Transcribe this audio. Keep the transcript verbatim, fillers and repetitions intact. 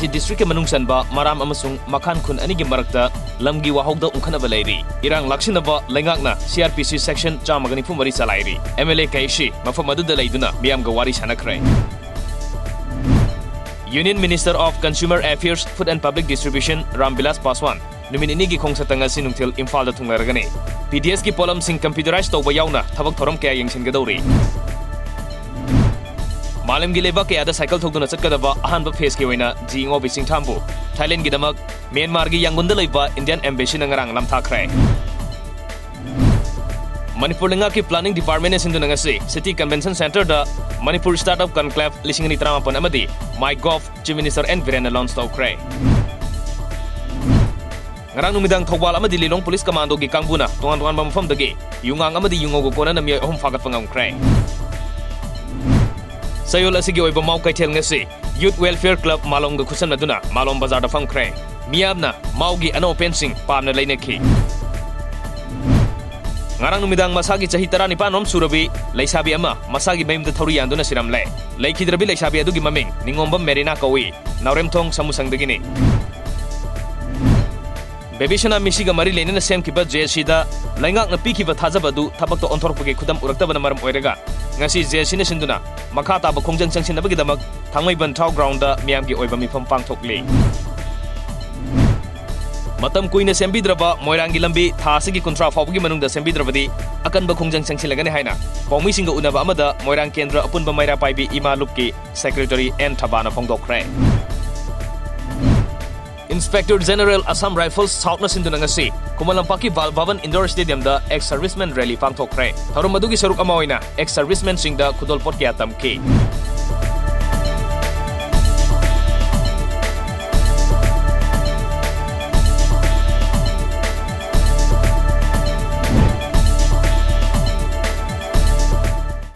ꯁꯤ ꯗꯤꯁꯇ꯭ꯔꯤꯛꯀꯤ ꯃꯅꯨꯡ ꯆꯟꯕ ꯃꯔꯥꯝ ꯑꯃꯁꯨꯡ ꯃꯈꯥꯟ ꯈꯨꯟ ꯑꯅꯤꯒꯤ ꯃꯔꯛꯇ ꯂꯝꯒꯤ ꯋꯥꯍꯧꯗ ꯎꯪꯈꯠꯅꯕ ꯂꯩꯔꯤ꯫ ꯏꯔꯥꯡ ꯂꯥꯛꯁꯤꯟꯅꯕ ꯂꯩꯉꯥꯛꯅ C R P C section ꯆꯥꯝꯃꯒ ꯅꯤꯐꯨ ꯃꯔꯤ ꯆꯂꯥꯏꯔꯤ꯫ M L A ꯀꯩꯁꯤ ꯃꯐꯝ ꯑꯗꯨꯗ ꯂꯩꯗꯨꯅ ꯃꯤꯌꯥꯝꯒ ꯋꯥꯔꯤ ꯁꯥꯟꯅꯈ꯭ꯔꯦ꯫ Union Minister of Consumer Affairs, Food and Public Distribution Ram Bilas Paswan ꯅꯨꯃꯤꯠ ꯅꯤꯅꯤꯒꯤ ꯈꯣꯡꯆꯠꯇ ꯉꯁꯤ ꯅꯨꯡꯊꯤꯜ ꯏꯝꯐꯥꯜꯗ ꯊꯨꯡꯂꯔꯒꯅꯤ꯫ P D S ꯀꯤ ꯄꯣꯠꯂꯝꯁꯤꯡ computerized ꯇꯧꯕ ꯌꯥꯎꯅ ꯊꯕꯛ ꯊꯧꯔꯝ ꯀꯌꯥ ꯌꯦꯡꯁꯤꯟꯒꯗꯧꯔꯤ꯫ ꯃꯥꯂꯦꯝꯒꯤ ꯂꯩꯕꯥꯛ ꯀꯌꯥꯗ ꯁꯥꯏꯀꯜ ꯊꯧꯗꯨꯅ ꯆꯠꯀꯗꯕ ꯑꯍꯥꯟꯕ phase ꯀꯤ ꯑꯣꯏꯅ ꯖꯤ ꯏꯉꯣꯕꯤ ꯆꯤꯡꯊꯥꯝꯕꯨ ꯊꯥꯏꯂꯦꯟꯒꯤꯗꯃꯛ ꯃ꯭ꯌꯥꯟꯃꯥꯔꯒꯤ ꯌꯥꯡꯒꯨꯟꯗ ꯂꯩꯕ Indian Embassy ꯅ ꯉꯔꯥꯡ ꯂꯝꯊꯥꯈ꯭ꯔꯦ꯫ ꯃꯅꯤꯄꯨꯔ ꯂꯩꯉꯥꯛꯀꯤ Planning Department ꯅ ꯁꯤꯟꯗꯨꯅ ꯉꯁꯤ City Convention Centre ꯗ Manipur Startup Conclave ꯂꯤꯁꯤꯡ ꯑꯅꯤ ꯇꯔꯥꯃꯥꯄꯟ ꯑꯃꯗꯤ MyGov Chief Minister N ꯕꯤꯔꯦꯟꯅ launch ꯇꯧꯈ꯭ꯔꯦ꯫ ꯉꯔꯥꯡ ꯅꯨꯃꯤꯗꯥꯡ ꯊꯧꯕꯥꯜ ꯑꯃꯗꯤ ꯂꯤꯂꯣꯡ Police Commando ꯒꯤ ꯀꯥꯡꯕꯨꯅ ꯇꯣꯉꯥꯟ ꯇꯣꯉꯥꯟꯕ ꯃꯐꯝꯗꯒꯤ ꯌꯨꯉꯥꯡ ꯑꯃꯗꯤ ꯌꯨꯉꯧꯒ ꯀꯣꯟꯅꯅ ꯃꯤꯑꯣꯏ ꯑꯍꯨꯝ ꯐꯥꯒꯠꯄ ꯉꯝꯈ꯭ꯔꯦ꯫ ꯆꯌꯣꯜ ꯑꯁꯤꯒꯤ ꯑꯣꯏꯕ ꯃꯥꯎ ꯀꯩꯊꯦꯜ ꯉꯁꯤ Youth Welfare Club ꯃꯥꯂꯣꯝꯒ ꯈꯨꯠꯁꯝꯅꯗꯨꯅ ꯃꯥꯂꯣꯝ ꯕꯖꯥꯔꯗ ꯐꯝꯈ꯭ꯔꯦ꯫ ꯃꯤꯌꯥꯝꯅ ꯃꯥꯎꯒꯤ ꯑꯅꯧ ꯑꯄꯦꯟꯁꯤꯡ ꯄꯥꯝꯅ ꯂꯩꯅꯈꯤ꯫ ꯉꯔꯥꯡ ꯅꯨꯃꯤꯗꯥꯡ ꯃꯁꯥꯒꯤ ꯆꯍꯤ ꯇꯔꯥꯅꯤꯄꯥꯟ ꯔꯣꯝ ꯁꯨꯔꯕꯤ ꯂꯩꯁꯥꯕꯤ ꯑꯃ ꯃꯁꯥꯒꯤ ꯃꯌꯨꯝꯗ ꯊꯧꯔꯤ ꯌꯥꯟꯗꯨꯅ ꯁꯤꯔꯝꯂꯦ꯫ ꯂꯩꯈꯤꯗ꯭ꯔꯕꯤ ꯂꯩꯁꯥꯕꯤ ꯑꯗꯨꯒꯤ ꯃꯃꯤꯡ ꯅꯤꯉꯣꯝꯕꯝ ꯃꯦꯔꯤꯅꯥ ꯀꯧꯏ꯫ ꯅꯥꯎꯔꯦꯝꯊꯣꯡ ꯁꯥꯃꯨꯁꯪꯗꯒꯤꯅꯤ꯫ ꯕꯦꯕꯤ ꯁꯅꯥ ꯃꯤꯁꯤꯒ ꯃꯔꯤ ꯂꯩꯅꯅ ꯁꯦꯝꯈꯤꯕ J C ꯗ ꯂꯩꯉꯥꯛꯅ ꯄꯤꯈꯤꯕ ꯊꯥꯖꯕ ꯑꯗꯨ ꯊꯕꯛꯇ ꯑꯣꯟꯊꯣꯔꯛꯄꯒꯤ ꯈꯨꯗꯝ ꯎꯔꯛꯇꯕꯅ ꯃꯔꯝ ꯑꯣꯏꯔꯒ ꯉꯁꯤ J C ꯅ ꯁꯤꯟꯗꯨꯅ ꯃꯈꯥ ꯇꯥꯕ ꯈꯣꯡꯖꯪ ꯆꯪꯁꯤꯟꯅꯕꯒꯤꯗꯃꯛ ꯊꯥꯡꯃꯩꯕꯟ ꯊꯥꯎ ground ꯗ ꯃꯤꯌꯥꯝꯒꯤ ꯑꯣꯏꯕ ꯃꯤꯐꯝ ꯄꯥꯡꯊꯣꯛꯂꯤ꯫ ꯃꯇꯝ ꯀꯨꯏꯅ ꯁꯦꯝꯕꯤꯗ꯭ꯔꯕ ꯃꯣꯏꯔꯥꯡꯒꯤ ꯂꯝꯕꯤ ꯊꯥ ꯑꯁꯤꯒꯤ ꯀꯨꯟꯊ꯭ꯔꯥ ꯐꯥꯎꯕꯒꯤ ꯃꯅꯨꯡꯗ ꯁꯦꯝꯕꯤꯗ꯭ꯔꯕꯗꯤ ꯑꯀꯟꯕ ꯈꯣꯡꯖꯪ ꯆꯪꯁꯤꯜꯂꯒꯅꯤ ꯍꯥꯏꯅ ꯄꯥꯎꯃꯤꯁꯤꯡꯒ ꯎꯅꯕ ꯑꯃꯗ ꯃꯣꯏꯔꯥꯡ ꯀꯦꯟꯗ꯭ꯔ ꯑꯄꯨꯟꯕ ꯃꯩꯔꯥ ꯄꯥꯏꯕꯤ ꯏꯃꯥ ꯂꯨꯞꯀꯤ Secretary N ꯊꯕꯥꯅ ꯐꯣꯡꯗꯣꯛꯈ꯭ꯔꯦ꯫ Inspector General Assam Rifles South ꯅ ꯁꯤꯟꯗꯨꯅ ꯉꯁꯤ ꯈꯨꯃꯟ ꯂꯝꯄꯥꯛꯀꯤ ꯕꯥꯜ ꯚꯕꯟ Indoor Stadium ꯗ Ex Serviceman Rally ꯄꯥꯡꯊꯣꯛꯈ꯭ꯔꯦ꯫ ꯊꯧꯔꯝ ꯑꯗꯨꯒꯤ ꯁꯔꯨꯛ ꯑꯃ ꯑꯣꯏꯅ Ex Serviceman ꯁꯤꯡꯗ ꯈꯨꯗꯣꯜꯄꯣꯠ ꯀꯌꯥ ꯇꯝꯈꯤ꯫